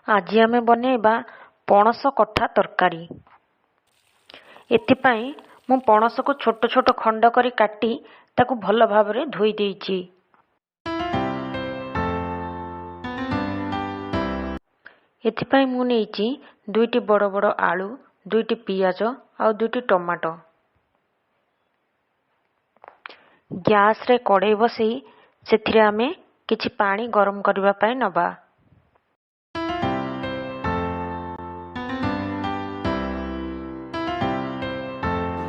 ଆଜି ଆମେ ବନେଇବା ପଣସ କଠା ତରକାରୀ। ଏଥିପାଇଁ ମୁଁ ପଣସକୁ ଛୋଟ ଛୋଟ ଖଣ୍ଡ କରି କାଟି ତାକୁ ଭଲ ଭାବରେ ଧୋଇ ଦେଇଛି। ଏଥିପାଇଁ ମୁଁ ନେଇଛି 2ଟି ବଡ଼ ବଡ଼ ଆଳୁ, 2ଟି ପିଆଜ ଆଉ 2ଟି ଟମାଟୋ। ଗ୍ୟାସରେ କଡ଼େଇ ବସେଇ ସେଥିରେ ଆମେ କିଛି ପାଣି ଗରମ କରିବା ପାଇଁ ନେବା।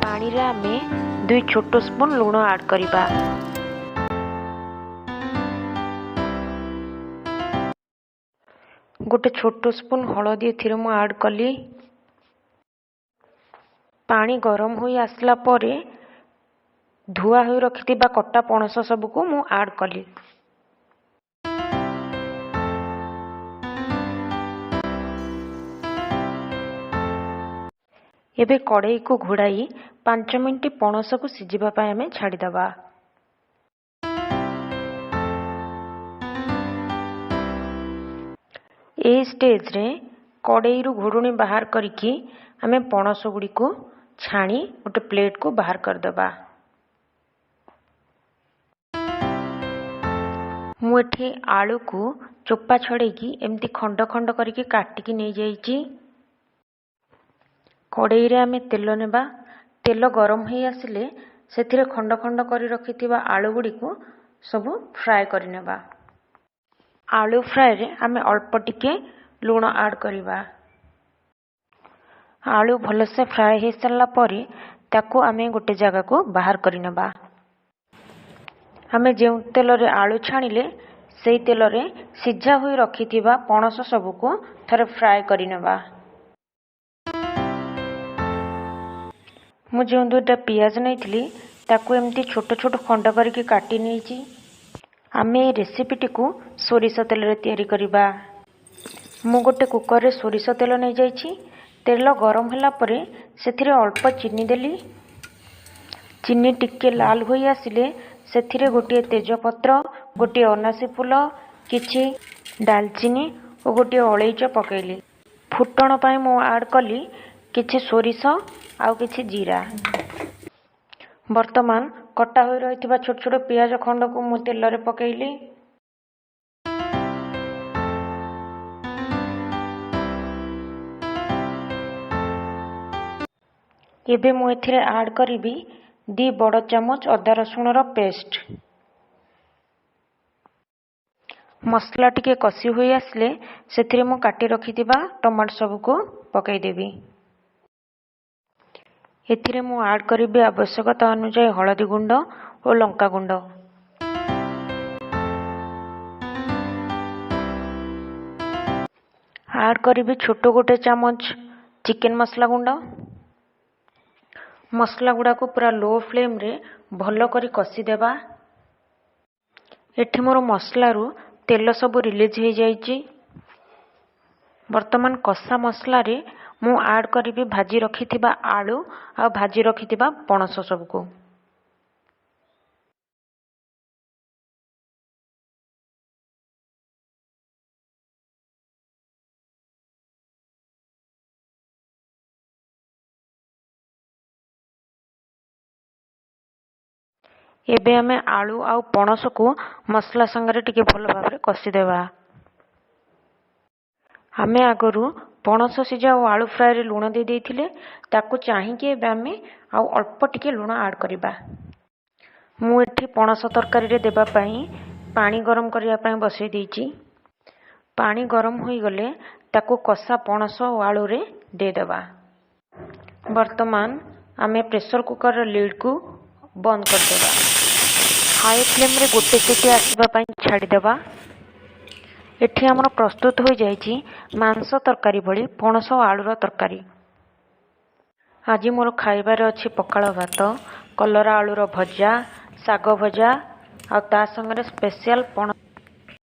ପାଣିରେ ଆମେ 2 ଛୋଟ ସ୍ପୁନ୍ ଲୁଣ ଆଡ଼୍ କରିବା। ଗୋଟେ ଛୋଟ ସ୍ପୁନ୍ ହଳଦୀ ଏଥିରେ ମୁଁ ଆଡ଼୍ କଲି। ପାଣି ଗରମ ହୋଇ ଆସିଲା ପରେ ଧୁଆ ହୋଇ ରଖିଥିବା କଟା ପଣସ ସବୁକୁ ମୁଁ ଆଡ଼୍ କଲି। ଏବେ କଡ଼େଇକୁ ଘୋଡ଼ାଇ 5 ମିନିଟ୍ ପଣସକୁ ସିଝିବା ପାଇଁ ଆମେ ଛାଡ଼ିଦେବା। ଏହି ଷ୍ଟେଜ୍ରେ କଡ଼େଇରୁ ଘୋଡ଼ଣୀ ବାହାର କରିକି ଆମେ ପଣସ ଗୁଡ଼ିକୁ ଛାଣି ଗୋଟେ ପ୍ଲେଟ୍କୁ ବାହାର କରିଦେବା। ମୁଁ ଏଠି ଆଳୁକୁ ଚୋପା ଛଡ଼େଇକି ଏମିତି ଖଣ୍ଡ ଖଣ୍ଡ କରିକି କାଟିକି ନେଇଯାଇଛି। କଡ଼େଇରେ ଆମେ ତେଲ ନେବା। ତେଲ ଗରମ ହେଇ ଆସିଲେ ସେଥିରେ ଖଣ୍ଡ ଖଣ୍ଡ କରି ରଖିଥିବା ଆଳୁ ଗୁଡ଼ିକୁ ସବୁ ଫ୍ରାଏ କରିନେବା। ଆଳୁ ଫ୍ରାଏରେ ଆମେ ଅଳ୍ପ ଟିକେ ଲୁଣ ଆଡ଼୍ କରିବା। ଆଳୁ ଭଲସେ ଫ୍ରାଏ ହେଇସାରିଲା ପରେ ତାକୁ ଆମେ ଗୋଟେ ଜାଗାକୁ ବାହାର କରିନେବା। ଆମେ ଯେଉଁ ତେଲରେ ଆଳୁ ଛାଣିଲେ ସେଇ ତେଲରେ ସିଝା ହୋଇ ରଖିଥିବା ପଣସ ସବୁକୁ ଥରେ ଫ୍ରାଏ କରିନେବା। ମୁଁ ଯେଉଁ 2ଟା ପିଆଜ ନେଇଥିଲି ତାକୁ ଏମିତି ଛୋଟ ଛୋଟ ଖଣ୍ଡ କରିକି କାଟି ନେଇଛି। ଆମେ ଏ ରେସିପିଟିକୁ ସୋରିଷ ତେଲରେ ତିଆରି କରିବା। ମୁଁ ଗୋଟେ କୁକରରେ ସୋରିଷ ତେଲ ନେଇଯାଇଛି। ତେଲ ଗରମ ହେଲା ପରେ ସେଥିରେ ଅଳ୍ପ ଚିନି ଦେଲି। ଚିନି ଟିକେ ଲାଲ ହୋଇ ଆସିଲେ ସେଥିରେ ଗୋଟିଏ ତେଜପତ୍ର, ଗୋଟିଏ ଅନାସୀ ଫୁଲ, କିଛି ଡାଲଚିନି ଓ ଗୋଟିଏ ଅଳେଇଚ ପକାଇଲି। ଫୁଟଣ ପାଇଁ ମୁଁ ଆଡ଼୍ କଲି କିଛି ସୋରିଷ ଆଉ କିଛି ଜିରା। ବର୍ତ୍ତମାନ କଟା ହୋଇ ରହିଥିବା ଛୋଟ ଛୋଟ ପିଆଜ ଖଣ୍ଡକୁ ମୁଁ ତେଲରେ ପକାଇଲି। ଏବେ ମୁଁ ଏଥିରେ ଆଡ଼୍ କରିବି 2 ବଡ଼ ଚାମଚ ଅଦା ରସୁଣର ପେଷ୍ଟ। ମସଲା ଟିକେ କଷି ହୋଇ ଆସିଲେ ସେଥିରେ ମୁଁ କାଟି ରଖିଥିବା ଟମାଟୋ ସବୁକୁ ପକାଇଦେବି। ଏଥିରେ ମୁଁ ଆଡ଼୍ କରିବି ଆବଶ୍ୟକତା ଅନୁଯାୟୀ ହଳଦୀ ଗୁଣ୍ଡ ଓ ଲଙ୍କା ଗୁଣ୍ଡ। ଆଡ଼୍ କରିବି ଛୋଟ ଗୋଟେ ଚାମଚ ଚିକେନ୍ ମସଲା ଗୁଣ୍ଡ। ମସଲା ଗୁଡ଼ାକୁ ପୁରା ଲୋ ଫ୍ଲେମ୍ରେ ଭଲ କରି କଷିଦେବା। ଏଠି ମୋର ମସଲାରୁ ତେଲ ସବୁ ରିଲିଜ୍ ହେଇଯାଇଛି। ବର୍ତ୍ତମାନ କଷା ମସଲାରେ ମୁଁ ଆଡ଼୍ କରିବି ଭାଜି ରଖିଥିବା ଆଳୁ ଆଉ ଭାଜି ରଖିଥିବା ପଣସ ସବୁକୁ। ଏବେ ଆମେ ଆଳୁ ଆଉ ପଣସକୁ ମସଲା ସାଙ୍ଗରେ ଟିକେ ଭଲ ଭାବରେ କଷିଦେବା। ଆମେ ଆଗରୁ ପଣସ ସିଝା ଓ ଆଳୁ ଫ୍ରାଏରେ ଲୁଣ ଦେଇ ଦେଇଥିଲେ, ତାକୁ ଚାହିଁକି ଏବେ ଆମେ ଆଉ ଅଳ୍ପ ଟିକେ ଲୁଣ ଆଡ଼୍ କରିବା। ମୁଁ ଏଠି ପଣସ ତରକାରୀରେ ଦେବା ପାଇଁ ପାଣି ଗରମ କରିବା ପାଇଁ ବସେଇ ଦେଇଛି। ପାଣି ଗରମ ହୋଇଗଲେ ତାକୁ କଷା ପଣସ ଓ ଆଳୁରେ ଦେଇଦେବା। ବର୍ତ୍ତମାନ ଆମେ ପ୍ରେସର କୁକରର ଲିଡ଼୍କୁ ବନ୍ଦ କରିଦେବା। ହାଇ ଫ୍ଲେମ୍ରେ ଗୋଟେ ସିଟି ଆସିବା ପାଇଁ ଛାଡ଼ିଦେବା। ଏଠି ଆମର ପ୍ରସ୍ତୁତ ହୋଇଯାଇଛି ମାଂସ ତରକାରୀ ଭଳି ପଣସ ଆଳୁର ତରକାରୀ। ଆଜି ମୋର ଖାଇବାରେ ଅଛି ପଖାଳ ଭାତ, କଲରା ଆଳୁର ଭଜା, ଶାଗ ଭଜା ଆଉ ତା ସାଙ୍ଗରେ ସ୍ପେଶିଆଲ ପଣସ